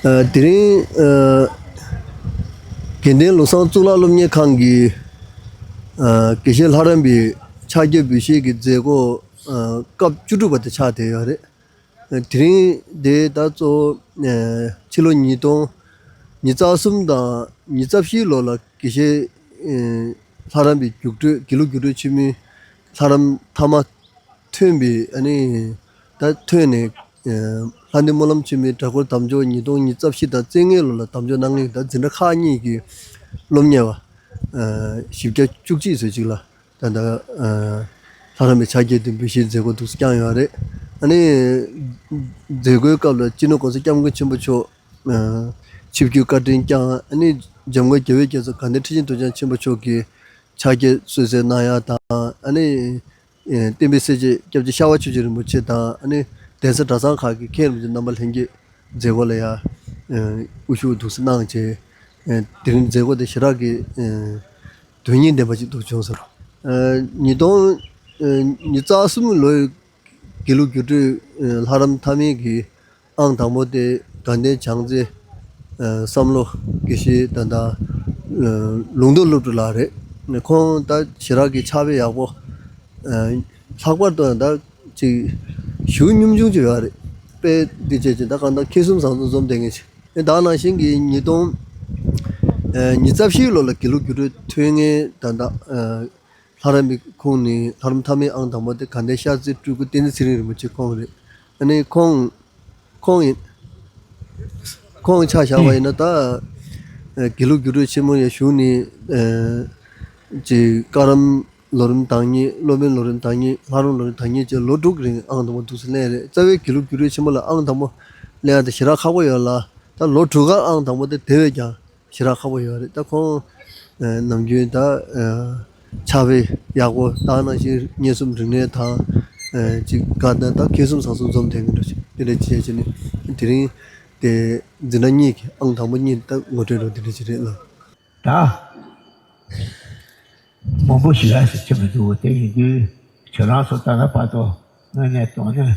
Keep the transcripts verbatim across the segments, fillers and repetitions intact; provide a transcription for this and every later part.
དེ་རིང་དགེ་ལྡན་ལུགས་བཟང་གཙུག་ལག་སློབ་གཉེར་ཁང་གི་དགེ་བཤེས་ལྷ་རམས་པའི་ཕྱག་འཁྱེར་འབུལ་བཞེས་ཀྱི་མཛད་སྒོ་སྐབས་བཅུ་དྲུག་པ་དེ་ཆགས་བསྡད་ཡོད་རེད། དེ་རིང་དེ་ད་གཙོ་བོ་ཕྱི་ལོ་ཉིས་སྟོང་ཉི་ཤུ་རྩ་གསུམ་དང་ཉི་ཤུ་རྩ་བཞིའི་ལོ་ལ་དགེ་བཤེས་ལྷ་རམས་པའི་རྒྱུགས་སྤྲོད་དགེ་ལུགས་རྒྱུགས་སྤྲོད་ཆེན་མོའི་ལྷ་རམས་ཐ་མ་ཐོན་པའི་ཨ་ནི་ད་ཐོན་ནས་ལྷ་ལྡན་སྨོན་ལམ་ཆེན་མོའི་གྲྭ་སྐོར་དམ་འཇོག་ཉིས་སྟོང་ཉི་ཤུ་རྩ་བཞི་དང་རྩེ་ལྔའི་ལོ་ལ་དམ་འཇོག་གནང་མཁན་ད་འཛིན་གྲྭ་ཁག་གཉིས་ཀྱི་སློབ་གཉེར་བ་བཞི་བརྒྱ་བཅུ་གཅིག་ཙམ་ཅིག་ལ། ད་ལྟ་ལྷ་རམས་པའི་ཕྱག་འཁྱེར་དེ་འབུལ་བཞེས་མཛད་སྒོ་འདུག་སེ་བསྐྱངས་ཡོད་རེད། ཨ་ནི་མཛད་སྒོའི་སྐབས་ལ་སྤྱི་ནོར་༸གོང་ས་༸སྐྱབས་མགོན་ཆེན་པོ་མཆོག་ཆིབས་བསྒྱུར་བཀའ་དྲིན་བསྐྱངས། ཨ་ནི་འཇམ་མགོན་རྒྱལ་བའི་རྒྱལ་མཚན་དགའ་ལྡན་ཁྲི་ཆེན་རྡོ་རྗེ་འཆང་ཆེན་པོ་མཆོག་གིས་ཕྱག་འཁྱེར་གསོལ་སྩལ་གནང་ཡ་དང་། ཨ་ནི་བསྟན་པའི་སྲས་བཅས་སྐྱབས་རྗེ་ཤར་བ་ཆོས་རྗེ་རིན་པོ་ཆེ་དང་། ཨ་ནི་གདན་ས་གྲྭ་ཚང་ཁག་གི་མཁན་རིན་པོ་ཆེ་རྣམ་པ་ལྷན་རྒྱས་མཛད་སྒོ་ལ་ཡ་དབུ་བཞུགས་འདུག་སེ་གནང་བྱས། དེ་རིང་མཛད་སྒོ་དེ་ཞེ་དྲག་གི་དོན་སྙིང་ལྡན་པ་ཞིག་འདུག་བྱུང་སོང་། ཉིས་སྟོང་ཉི་ཤུ་རྩ་གསུམ་ལོའི་དགེ་ལུགས་རྒྱུགས་སྤྲོད་ལྷ་རམས་མཐའ་མའི་གི་ཨང་དང་པོ་དེ་དགའ་ལྡན་བྱང་རྩེ་བསམ་བློ་དགེ་བཤེས་ད་ལྟ་ལུང་རྟོགས་སློབ་ཕྲུག་ལགས་རེད། ཁོང་ད་ཞེ་དྲག་གི་ཕྱག་དཔེ་ཡག་པོ། ལྷག་པར་དུ་ད་ཅིག་ཞུ་སྙོམས་ཆུང་ཅིག་ཡོད་རེད། དཔེ་འདི་བྱས་ཅིག་ད་གང་ལྟར་ཁེ་གསུམ་བཟང་གསུམ་འཛོམས་བསྡད་མཁན་ཅིག་ཨེ་ད་ནང་བཞིན་གྱི་ཉིས་སྟོང་ཉི་ཤུ་རྩ་བཞིའི་ལོ་ལ་དགེ་ལུགས་རྒྱུགས་སྤྲོད་ཐོན་མཁན་ད་ལྟ་ལྷ་རམས་པའི་ཁོངས་ནས་ལྷ་རམས་མཐའ་མའི་ཨང་དང་པོ་དེ་དགའ་ལྡན་ཤར་རྩེ་སྤྲུལ་སྐུ་བསྟན་འཛིན་ཚེ་རིང་རིན་པོ་ཆེ་ཁོང་རེད། ཨ་ནི་ཁོང་ཁོང་ཡིན། ཁོང་ཆ་བཞག་པ་ཡིན་ན་ད་དགེ་ལུགས་རྒྱུགས་སྤྲོད་ཆེན་མོ་ཡ་ཞུགས་ནས་ཅིག་བཀའ་རམས་ལོ་རིམ་དང་གཉིས། སློབ་དཔོན་ལོ་རིམ་དང་གཉིས། ལྷ་རམས་ལོ་རིམ་དང་གཉིས་བཅས་ལོ་དྲུག་རིང་ཨང་དང་པོ་འདུག་སེ་ལེན་རེད། རྩ་བའི་དགེ་ལུགས་རྒྱུགས་སྤྲོད་ཆེན་མོ་ལ་ཨང་དང་པོ་ལེན་ཡ་དེ་ཞེ་དྲག་ཁག་པོ་ཡོད་ལ། ད་ལོ་དྲུག་གར་ཨང་དང་པོ་དེ་དེ་བས་ཀྱང་ཞེ་དྲག་ཁག་པོ་ཡོད་རེད། ད་ཁོང་ནམ་རྒྱུན་ད་ཕྱག་དཔེ་ཡག་པོ་ད་ནང་བཞིན་མངོན་སུམ་རིག་གནས་དང་ཅིག་དགའ་ད་ད་ཁེ་གསུམ་བཟང་གསུམ་འཛོམས་བསྡད་མཁན་འདྲ་ཞིག་དེ་འདྲ་བྱས་བྱས་ནས་དེ་རིང་དེ་འཛིན་གྲྭ་གཉིས་ཀྱི་ཨང་དང་པོ་གཉིས་ད་ངོ་སྤྲོད་རོགས་དེ་འདྲ་ཞིག་རེད་ལ། ད་མང་པོ་ཞིག་ལ་ཞིག་ཆེ་མི་འདུག་དེ་ཡིན་དུས་ཁྱེད་རང་ཚོ་ད་ལྟ་བར་དུ་དངོས་གནས་དྲང་གནས་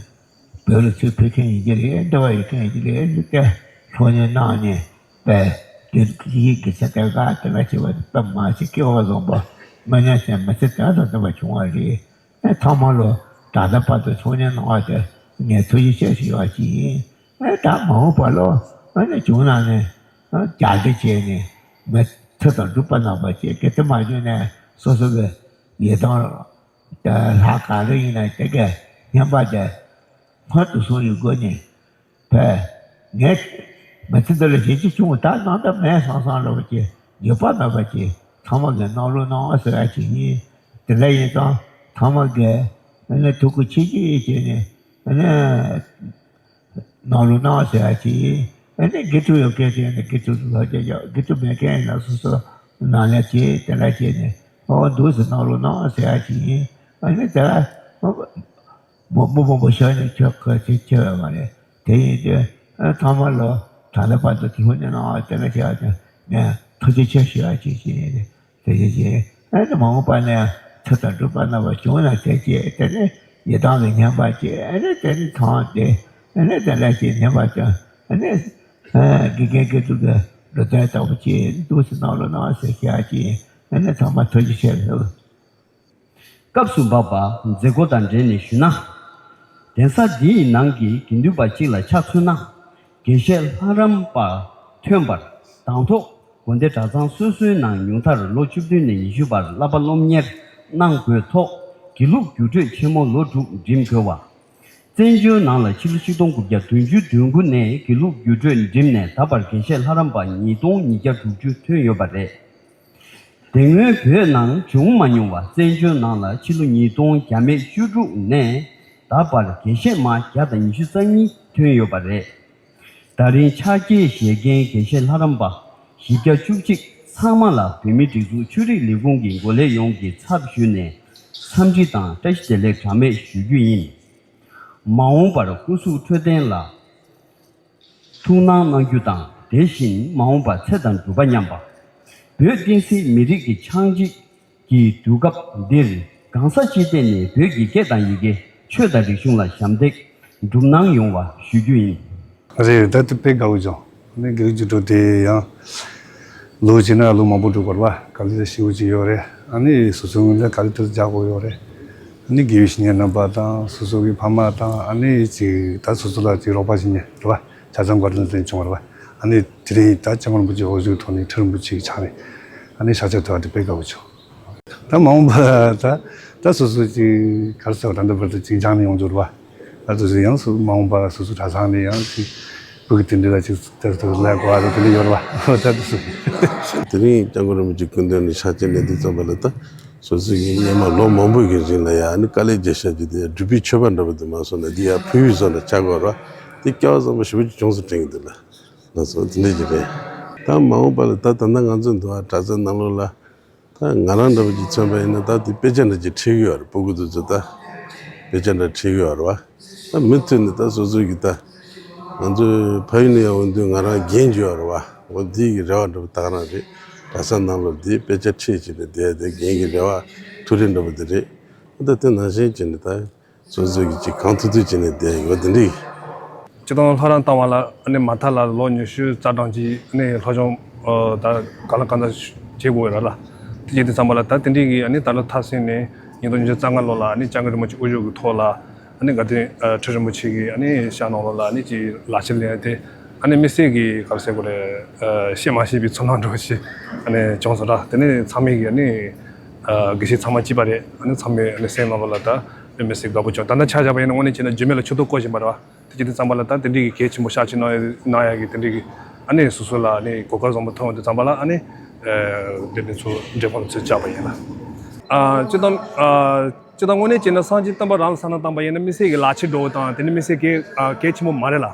བོད་ལ་ཚུར་ཕེབས་མཁན་ཡིན་གྱི་རེད། འབྲེལ་བ་ཡོད་མཁན་ཡིན་གྱི་རེད། འདི་ལྟར་སློབ་གཉེར་གནང་ནས་པས་དེ་ཡིག་གི་ཚེ་དེ་ག་དེ་ལ་བྱེད་པ་དེ་སྟབས་མ་ཤེས་སྐྱེ་བ་བཟང་པོ་དངོས་གནས་སེམས་མི་ཚེ་དོན་དང་ལྡན་པ་བྱུང་བ་རེད། ཨེ་ཚང་མ་ལོ་ད་ལྟ་བར་དུ་ཚོགས་གཉེར་གནང་བ་དེ་ངས་ཐུགས་རྗེ་ཆེ་ཞུ་བ་ཅིག་ཡིན། ཨེ་ད་མ་འོངས་པ་ལོ་ཨ་ནི་བྱུང་ན་ནི་ཨ་རྒྱ་སྡེ་བྱས་ནས་མི་ཚེ་དང་སྒྲུབ་པ་གནང་བ་བཅས་ཀྱི་དེ་མ་བྱུང་ནས་སོ་སོ་གི་ཡི་དམ་ལྷ་ག་རེ་ཡིན་ན་དེ་གའི་བསྙེན་པ་དེ་སྔོན་དུ་སོང་ཡོད་དགོས་ནི། བས། ངས་མི་ཚེ་འདི་ལ་ཞེ་ཅིག་བྱུང་ད་གནང་ད་མེད་སང་སང་ལོག་ཅིག་འགྱོད་པ་མེད་པ་ཅིག་ཚང་མ་གིས་གནང་རོགས་གནང་ཟེར་ཡ་ཅིག་ཡིན། དེ་འདྲ་ཡིན་ཙང་ཚང་མ་གིས་ཨ་ནི་ཐུགས་ཁུར་ཆེ་ཆེ་བྱས་ནས་ཨ་ནི་གནང་རོགས་གནང་ཟེར་ཡ་ཅིག་ཡིན། ཨ་ནི་དགེ་ཕྲུག་ཡོད་མཁན་ཅིག་ཡིན་ན་དགེ་ཕྲུག་ཚོ་ལ་རྒྱབ་རྒྱབ། དགེ་ཕྲུག་མེད་མཁན་ཡིན་ན་སོ་སོ་ནང་ལས་བྱེད་དེ་འདྲ་བྱས་ནས་ཨོ་འདུག་སེ་གནང་རོགས་གནང་ཟེར་ཡ་ཅིག་ཡིན། ཨ་ནི་དེ་ལ། མི་མི་མང་པོ་ཤོར་ནས་ཁྱོད་ག་ཚོད་ཁྱོད་ཡོད་མ་རེད། དེ་ཡིན་དུས་ཨ་ཚང་མ་ལོ་ད་ལྟ་བར་དུ་དེ་ཧུ་ནས་གནང་བ་དེ་འདྲ་བྱས་པ་དེ་ངས་ཐུགས་རྗེ་ཆེ་ཞུ་ཡ་ཅིག་བྱས་ནས་དེ་བཞིན་བྱས་ཨ་ནི་མ་འོངས་པ་ནས་ཚུལ་དང་སྒྲུབ་པ་རྣམ་པ་བྱུང་ན་དེ་བྱས་དེ་ནས་ཡི་དམ་གྱི་བསྙེན་པ་བྱས་ཨ་ནི་དེ་ནི་ཚང་སྟེ་ཨ་ནི་དེ་འདྲ་བྱས་ནས་བ་ཀྱང་ཨ་ནི་དགེ་རྒན་དགེ་ཕྲུག་གི་འགྲོ་དོན་ལྟ་བུ་བྱས་འདུག་སེ་གནང་རོགས་གནང་ཟེར་བྱས་ཡ་ཅིག་ཨ་ནི་ཚང་མ་ཐུགས་རྗེ་ཆེ་ལབ། སྐབས་སུ་བབ་པ་མཛད་སྒོ་དང་འབྲེལ་ནས་ཞུས་ན། གདན་ས་འདིའི་ནང་གི་དགེ་འདུན་པ་གཅིག་ལ་ཆ་མཚོན་ན། དགེ་བཤེས་ལྷ་རམས་པ་ཐོན་པར་དང་ཐོག་དགོན་སྡེ་གྲྭ་ཚང་སོ་སོའི་ནང་ཉུང་མཐར་ལོ་བཅུ་བདུན་ནས་ཉི་ཤུ་བར་བསླབ་པ་སློབ་གཉེར་གནང་དགོས་ཐོག་དགེ་ལུགས་རྒྱུགས་སྤྲོད་ཆེན་མོ་ལོ་དྲུག་འགྲིམས་དགོས་པ། བཙན་བྱོལ་ནང་ལ་ཕྱི་ལོ་ཆིག་སྟོང་དགུ་བརྒྱ་བདུན་ཅུ་དོན་དགུ་ནས་དགེ་ལུགས་རྒྱུགས་སྤྲོད་འགྲིམས་ནས་ད་བར་དགེ་བཤེས་ལྷ་རམས་པ་ཉིས་སྟོང་ཉིས་བརྒྱ་དྲུག་ཅུ་ཐོན་ཡོད་པ་རེད། དེ་སྔོན་བོད་ནང་བྱུང་མ་མྱོང་བ་བཙན་བྱོལ་ནང་ལ་ཕྱི་ལོ་ཉིས་སྟོང་བརྒྱ་མེད་བཅུ་དྲུག་ནས་ད་བར་དགེ་བཤེས་མ་བརྒྱ་དང་ཉི་ཤུ་རྩ་གཉིས་ཐོན་ཡོད་པ་རེད། ད་རིང་ཕྱག་འཁྱེར་བཞེས་མཁན་དགེ་བཤེས་ལྷ་རམས་པ་བཞི་བརྒྱ་བཅུ་གཅིག་ཚང་མ་ལ་བོད་མིའི་སྒྲིག་འཛུགས་ཆོས་རིག་ལས་ཁུངས་ཀྱི་འགོ་ལས་ཡོངས་ཀྱི་ཚབ་ཞུས་ནས་འཚམས་འདྲི་དང་བཀྲ་ཤིས་བདེ་ལེགས་གྲངས་མེད་ཞུ་རྒྱུ་ཡིན། མ་འོངས་པར་སྐུ་གཟུགས་འཕྲོད་བསྟེན་ལ་ཐུགས་སྣང་གནང་རྒྱུ་དང་། དེ་བཞིན་མ་འོངས་པར་ཚེ་དང་སྒྲུབ་པ་མཉམ་པ། བོད་བསྟན་སྲིད་མི་རིགས་ཀྱི་ཆགས་འཇིག་གི་དུས་སྐབས་འདིར་གང་ས་ཅི་ཐད་ནས་བོད་ཀྱི་སྐད་དང་ཡི་གེ། ཆོས་དང་རིག་གཞུང་ལ་ཞབས་འདེགས་སྒྲུབ་གནང་ཡོང་བ་ཞུ་རྒྱུ་ཡིན། རེད། ད་དུ་དཔེ་དགའ་བོ་བྱུང་། ནི་དགེ་བའི་བརྒྱུད་སྒྲུབ་དེ་ཡང་ལོ་གཅིག་ན་ལོ་མང་པོ་འགྲོ་དགོས་རེད་བ། དཀའ་ལས་ཞེ་པོ་ཅིག་ཡོད་རེད། ཨ་ནི་སོ་སོའི་ངོས་ནས་ག་རེ་དེ་རྒྱག་དགོས་ཡོད་རེད། ཨ་ནི་དགེ་བའི་བཤེས་གཉེན་རྣམ་པ་དང་སོ་སོ་གི་ཕ་མ་དང་ཨ་ནི་ཅིག་ད་སོ་སོ་ལ་ཅིག་རོགས་པ་བྱེད་མཁན་རེད་བ། ཆ་ཚང་བཀའ་དྲིན་ལྡན་བྱུང་བ་རེད་བ། ཨ་ནི་དེ་རིང་ད་སྐྱབས་མགོན་རིན་པོ་ཆེ་འོ་བཟོའི་ཐོག་ནས་ཁྲི་རིན་པོ་ཆེ་གི་ཕྱག་ནས་ཨ་ནི་ཕྱག་ཕྱིད་ཐོབ་པ་དེ་དཔེ་དགའ་པོ་བྱུང་། ད་མ་འོངས་པ་ད་ད་སོ་སོ་ཅིག་ག་རེ་ཟེར་བ། ད་འདི་བར་དུ་ཅིག་སྦྱངས་ནས་ཡོང་རྒྱུ་རེད་བ། ད་སོ་སོ་ཡང་སོ་མ་འོངས་པ་སོ་སོ་གྲྭ་ཚང་ནས་ཡང་ཅིག་བོད་ཀྱི་དེ་འདྲ་ལ་ཅིག་ད་སོ་སོ་ལ་གོ་བ་དང་དེ་འདྲ་ཡོད་རེད་བ། ད་དེ་སོ་དེ་རིང་སྐྱབས་མགོན་རིན་པོ་ཆེ་སྐུ་མདུན་ནས་ཕྱག་ཕྱིད་ལེན་དུས་ཙམ་པ་ལ་ད་སོ་སོ་ཡིན་སྔོན་མ་ལོ་མང་པོ་གི་རིང་ལ་ཡ་ཨ་ནི་དཀའ་ལས་རྒྱག་བཞག་རྒྱུ་དེ་ཡ་སྒྲུབ་པའི་མཆོད་པ་འདྲ་པོ་དེ་མ་སོང་ན་འདི་ཡ་ཕུལ་བའི་བཟོ་འདྲ་ཆགས་ཀྱི་ཡོད་རེད་བ། དེ་སྐལ་བ་བཟང་པོ་ཞེ་པོ་ཅིག་བྱུང་སོང་དྲན་གྱི་འདུག་ལ། ལགས་སོ། དེ་འདྲ་ཅིག་རེད། ད་མ་འོངས་པ་ལ་ད་ད་ལྟ་ང་ཚོ་འདུག་བ། གྲྭ་ས་ནང་ལོགས་ལ་ད་ང་རང་འདྲ་པོ་ཅིག་མཚོན་པ་ཡིན་ན་ད་དེ་དཔེ་ཆ་འདྲ་ཅིག་ཁྲིད་ཀྱི་ཡོད་རེད། སྤུ་གུ་དེ་ཚོ་ད་དཔེ་ཆ་འདྲ་ཁྲིད་ཀྱི་ཡོད་རེད་བ། ད་མུ་མཐུད་ནས་ད་སོ་སོ་གི་ད་ང་ཚོ་ཕ་ཡུལ་ནས་ཡར་འོང་དུས་ང་རང་རྒན་ཅིག་ཡོད་རེད་བ། འོ་འདི་གི་རེ་བ་འདྲ་པོ་ད་ག་རང་རེད། གྲྭ་ས་ནང་ལོགས་འདི་དཔེ་ཆ་ཁྲིད་བྱས་ནས་བསྡད་དེ་རྒན་གྱི་རེ་བ་ཐུགས་རེ་འདྲ་པོ་དེ་རེད། ད་དེ་ནང་བཞིན་བྱས་ནས་ད། སོ་སོ་གི་ཅིག་གང་ཐུབ་ཐུབ་བྱས་ནས་བསྡད་ཡོད་དེ་འདྲ། སྤྱིར་བཏང་སློབ་ར་བཏང་བ་ལ་ཨ་ནི་མ་མཐའ་ལ་ལོ་ཉི་ཤུ་རྩ་གྲངས་ཀྱི་ཨ་ནི་སློབ་སྦྱོང་ཨ་ད་གང་ལ་གང་འཚམ་བྱེད་དགོས་ཡོད་ར་ལ། དེ་བྱེད་དུས་ཙམ་པ་ལ་ད་དེ་འདྲའི་གི་ཨ་ནི་ད་ལོ་མཐར་ཕྱིན་ནས་ཉིས་སྟོང་ཉི་ཤུ་རྩ་ལྔ་ལོ་ལ་ཨ་ནི་སྐྱབས་མགོན་རིན་པོ་ཆེ་དབུ་བཞུགས་ཀྱི་ཐོག་ལ་ཨ་ནི་དགའ་ལྡན་ཨ་ཁྲི་རིན་པོ་ཆེ་གི་ཨ་ནི་ཞལ་ནང་ལོགས་ལ་ཨ་ནི་ཅིག་ལག་ཁྱེར་ལེན་ཡ་དེ་ཨ་ནི་དམིགས་བསལ་གི་ག་རེ་ཟེར་དགོས་རེད། ཨ་ཤེས་མ་ཤེས་པའི་ཚོར་སྣང་འདྲ་བོ་ཞིག་ཨ་ནི་བྱུང་སོང་ར། དེ་ནས་ཚང་མས་གི་ཨ་ནི་ཨ་དགེ་བཤེས་ཚང་མ་གཅིག་པ་རེད། ཨ་ནི་ཚང་མས་ཨ་ནི་སེམས་ནང་ལོགས་ལ་ད། དེ་མི་སྲིད་དགའ་པོ་བྱུང་། ད་ལྟ་ཆ་བཞག་པ་ཡིན་ན་དངོས་གནས་བྱས་ན་རྒྱུད་སྨད་ལ་ཆུ་གཏོར་བསྐོར་བཞིན་པ་རེད་བ། དེ་བྱེད་དུས་ཙམ་པ་ལ་ད་དེ་འདྲའི་གི་གལ་ཆེན་པོ་ཤག་ཅིག་གནང་ཡ་གནང་ཡ་གི་དེ་འདྲའི་གི་ཨ་ནི་སོ་སོ་ལ་ཨ་ནི་གོ་སྐབས་བཟང་པོ་ཐོན་ཡོང་དུས་ཙམ་པ་ལ་ཨ་ནི་ཨ་དེ་འདྲ་ཚོ་འབྲས་སྤུངས་ཚོས་བཅར་བ་ཡིན་ལ། ཨ་སྤྱིར་བཏང་ཨ་སྤྱིར་བཏང་དངོས་གནས་བྱས་ན་སངས་རྒྱས་བསྟན་པ་རང་ལ་བསམ་བློ་བཏང་པ་ཡིན་ན་དམིགས་བསལ་གི་ལག་ཁྱེར་འདྲ་བོ་དང་དེ་འདྲ་དམིགས་བསལ་གི་ཨ་གལ་ཆེན་པོ་མ་རེད་ལ།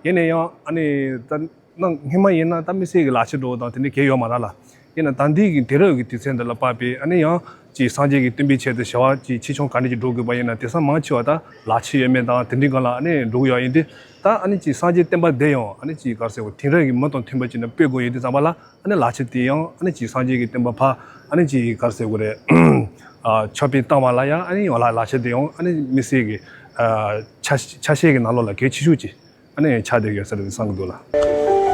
ཡིན་ན་ཡང་ཨ་ནི་ད་ནང་སྔོན་མ་ཡིན་ན་ད་དམིགས་བསལ་གི་ལག་ཁྱེར་འདྲ་བོ་དང་དེ་འདྲ་གལ་ཡོད་མ་རེད་ལ། ཡིན་ན་ད་འདི་གི་དུས་རབས་ཀྱི་དུས་ཚོད་འདི་ལ་དཔག་པའི་ཨ་ནི་ཡང་ཅིག་སངས་རྒྱས་ཀྱི་བསྟན་པའི་ཆེད་དུ་བྱ་བ་ཅིག་ཆེ་ཆུང་ག་འདྲ་ཅིག་སྒྲུབ་དགོས་པ་ཡིན་ན་དེང་སང་མང་ཆེ་བ་ད་ལག་ཁྱེར་ཡོད་མེད་དང་དེ་འདྲའི་སྒང་ལ་ཨ་ནི་འགྲོ་གི་ཡོད། ཡིན་དུས་ད་ཨ་ནི་ཅིག་སངས་རྒྱས་བསྟན་པ་འདི་ཡང་ཨ་ནི་ཅིག་ག་རེ་ཟེར་དགོས། དེང་རབས་ཀྱི་མི་དང་མཐུན་པ་ཅིག་ནང་སྤེལ་དགོས་ཡོད་དུས་ཙམ་པ་ལ་ཨ་ནི་ལག་ཁྱེར་དེ་ཡང་ཨ་ནི་ཅིག་སངས་རྒྱས་ཀྱི་བསྟན་པ་ཕར་ཨ་ནི་ཅིག་ག་རེ་ཟེར་དགོས་རེད། ཨ་ཕྱག་དཔེ་བཏང་བ་ལ་ཡང་ཨ་ནི་ཡང་ལག་ལག་ཁྱེར་དེ་ཡང་ཨ་ནི་དམིགས་བསལ་གྱི་ཨ་ཆ་ཆ་ཤས་ཀྱི་ནང་ལོགས་ལ་གལ་ཆེ་ཤོས་ཅིག་ཨ་ནི་ཆགས་བསྡད་ཡོད་ས་རེད་བསམ་གྱི་འདུག་ལ།